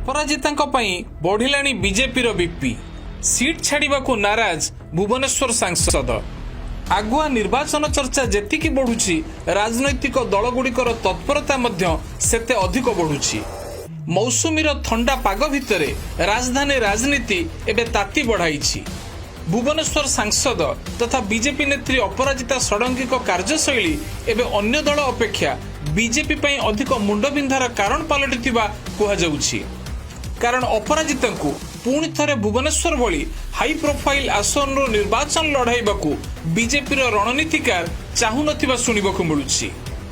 ଅପରାଜିତାଙ୍କ ପାଇଁ ବଢିଲାଣି ବିଜେପିର ବିପି। ସିଟ୍ ଛାଡ଼ିବାକୁ ନାରାଜ ଭୁବନେଶ୍ୱର ସାଂସଦ। ଆଗୁଆ ନିର୍ବାଚନ ଚର୍ଚ୍ଚା ଯେତିକି ବଢୁଛି, ରାଜନୈତିକ ଦଳଗୁଡ଼ିକର ତତ୍ପରତା ମଧ୍ୟ ସେତେ ଅଧିକ ବଢୁଛି। ମୌସୁମୀର ଥଣ୍ଡା ପାଗ ଭିତରେ ରାଜଧାନୀ ରାଜନୀତି ଏବେ ତାତି ବଢାଇଛି। ଭୁବନେଶ୍ୱର ସାଂସଦ ତଥା ବିଜେପି ନେତ୍ରୀ ଅପରାଜିତା ଷଡ଼ଙ୍ଗୀଙ୍କ କାର୍ଯ୍ୟଶୈଳୀ ଏବେ ଅନ୍ୟ ଦଳ ଅପେକ୍ଷା ବିଜେପି ପାଇଁ ଅଧିକ ମୁଣ୍ଡବିନ୍ଧାର କାରଣ ପାଲଟିଥିବା କୁହାଯାଉଛି। କାରଣ ଅପରାଜିତାଙ୍କୁ ପୁଣି ଥରେ ଭୁବନେଶ୍ୱର ଭଳି ହାଇ ପ୍ରୋଫାଇଲ ଆସନରୁ ନିର୍ବାଚନ ଲଢ଼ାଇବାକୁ ବିଜେପିର ରଣନୀତିକାର ଚାହୁଁନଥିବା ଶୁଣିବାକୁ ମିଳୁଛି।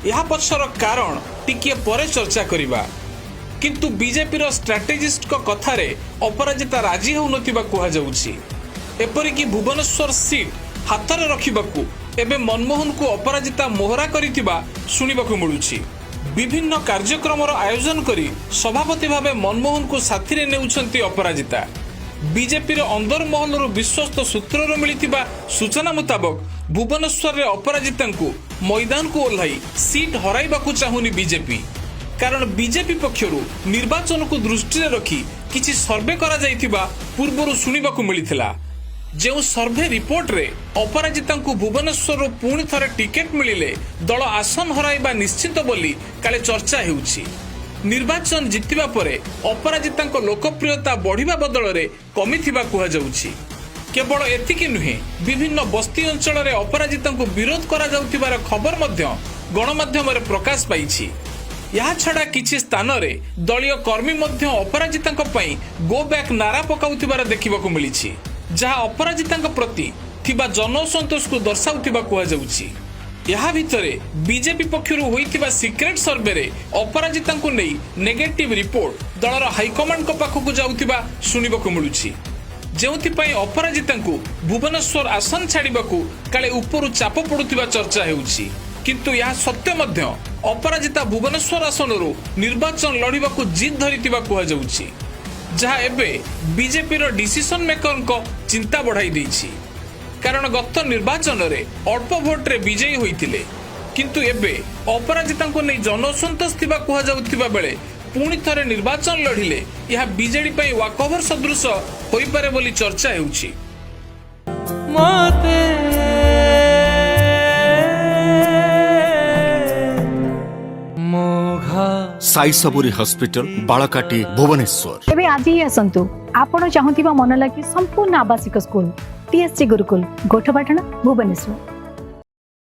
ଏହା ପଛର କାରଣ ଟିକିଏ ପରେ ଚର୍ଚ୍ଚା କରିବା। କିନ୍ତୁ ବିଜେପିର ଷ୍ଟ୍ରାଟେଜିଷ୍ଟଙ୍କ କଥାରେ ଅପରାଜିତା ରାଜି ହେଉନଥିବା କୁହାଯାଉଛି। ଏପରିକି ଭୁବନେଶ୍ୱର ସିଟ୍ ହାତରେ ରଖିବାକୁ ଏବେ ମନମୋହନଙ୍କୁ ଅପରାଜିତା ମୋହରା କରିଥିବା ଶୁଣିବାକୁ ମିଳୁଛି। ବିଭିନ୍ନ କାର୍ଯ୍ୟକ୍ରମର ଆୟୋଜନ କରି ସଭାପତି ଭାବେ ମନମୋହନଙ୍କୁ ସାଥିରେ ନେଉଛନ୍ତି ଅପରାଜିତା। ବିଜେପିର ଅନ୍ଦରମହଲରୁ ବିଶ୍ୱସ୍ତ ସୂତ୍ରରୁ ମିଳିଥିବା ସୂଚନା ମୁତାବକ, ଭୁବନେଶ୍ୱରରେ ଅପରାଜିତାଙ୍କୁ ମଇଦାନକୁ ଓହ୍ଲାଇ ସିଟ୍ ହରାଇବାକୁ ଚାହୁଁନି ବିଜେପି। କାରଣ ବିଜେପି ପକ୍ଷରୁ ନିର୍ବାଚନକୁ ଦୃଷ୍ଟିରେ ରଖି କିଛି ସର୍ଭେ କରାଯାଇଥିବା ପୂର୍ବରୁ ଶୁଣିବାକୁ ମିଳିଥିଲା, ଯେଉଁ ସର୍ଭେ ରିପୋର୍ଟରେ ଅପରାଜିତାଙ୍କୁ ଭୁବନେଶ୍ୱରରୁ ପୁଣି ଥରେ ଟିକେଟ୍ ମିଳିଲେ ଦଳ ଆସନ ହରାଇବା ନିଶ୍ଚିତ ବୋଲି କାଳେ ଚର୍ଚ୍ଚା ହେଉଛି। ନିର୍ବାଚନ ଜିତିବା ପରେ ଅପରାଜିତାଙ୍କ ଲୋକପ୍ରିୟତା ବଢିବା ବଦଳରେ କମିଥିବା କୁହାଯାଉଛି। କେବଳ ଏତିକି ନୁହେଁ, ବିଭିନ୍ନ ବସ୍ତି ଅଞ୍ଚଳରେ ଅପରାଜିତାଙ୍କୁ ବିରୋଧ କରାଯାଉଥିବାର ଖବର ମଧ୍ୟ ଗଣମାଧ୍ୟମରେ ପ୍ରକାଶ ପାଇଛି। ଏହାଛଡ଼ା କିଛି ସ୍ଥାନରେ ଦଳୀୟ କର୍ମୀ ମଧ୍ୟ ଅପରାଜିତାଙ୍କ ପାଇଁ ଗୋ ବ୍ୟାକ୍ ନାରା ପକାଉଥିବାର ଦେଖିବାକୁ ମିଳିଛି, ଯାହା ଅପରାଜିତାଙ୍କ ପ୍ରତି ଥିବା ଜନଅସନ୍ତୋଷକୁ ଦର୍ଶାଉଥିବା କୁହାଯାଉଛି। ଏହା ଭିତରେ ବିଜେପି ପକ୍ଷରୁ ହୋଇଥିବା ସିକ୍ରେଟ ସର୍ଭେରେ ଅପରାଜିତାଙ୍କୁ ନେଇ ନେଗେଟିଭ ରିପୋର୍ଟ ଦଳର ହାଇକମାଣ୍ଡଙ୍କ ପାଖକୁ ଯାଉଥିବା ଶୁଣିବାକୁ ମିଳୁଛି, ଯେଉଁଥିପାଇଁ ଅପରାଜିତାଙ୍କୁ ଭୁବନେଶ୍ୱର ଆସନ ଛାଡ଼ିବାକୁ କାଳେ ଉପରୁ ଚାପ ପଡୁଥିବା ଚର୍ଚ୍ଚା ହେଉଛି। କିନ୍ତୁ ଏହା ସତ୍ତ୍ୱେ ମଧ୍ୟ ଅପରାଜିତା ଭୁବନେଶ୍ୱର ଆସନରୁ ନିର୍ବାଚନ ଲଢ଼ିବାକୁ ଜିଦ୍ ଧରିଥିବା କୁହାଯାଉଛି, ଯାହା ଏବେ ବିଜେପିର ଡିସିସନ ମେକରଙ୍କ ଚିନ୍ତା ବଢ଼ାଇ ଦେଇଛି। କାରଣ ଗତ ନିର୍ବାଚନରେ ଅଳ୍ପ ଭୋଟରେ ବିଜୟୀ ହୋଇଥିଲେ। କିନ୍ତୁ ଏବେ ଅପରାଜିତାଙ୍କୁ ନେଇ ଜନଅସନ୍ତୋଷ ଥିବା କୁହାଯାଉଥିବା ବେଳେ ପୁଣି ଥରେ ନିର୍ବାଚନ ଲଢ଼ିଲେ ଏହା ବିଜେଡି ପାଇଁ ୱାକଓଭର ସଦୃଶ ହୋଇପାରେ ବୋଲି ଚର୍ଚ୍ଚା ହେଉଛି। ମତେ ମୋଘ ସାଇ ସବୁରି ହସ୍ପିଟାଲ, ବାଳକାଟି, ଭୁବନେଶ୍ୱର। ତେବେ ଆଜି ହିଁ ଆସନ୍ତୁ ଆପଣ ଚାହୁଁଥିବା ମନ ଲାଗି ସମ୍ପୂର୍ଣ୍ଣ ଆବାସିକ ସ୍କୁଲ, ଟିଏସସି ଗୁରୁକୁଲ, ଗୋଠପାଟଣା, ଭୁବନେଶ୍ୱର।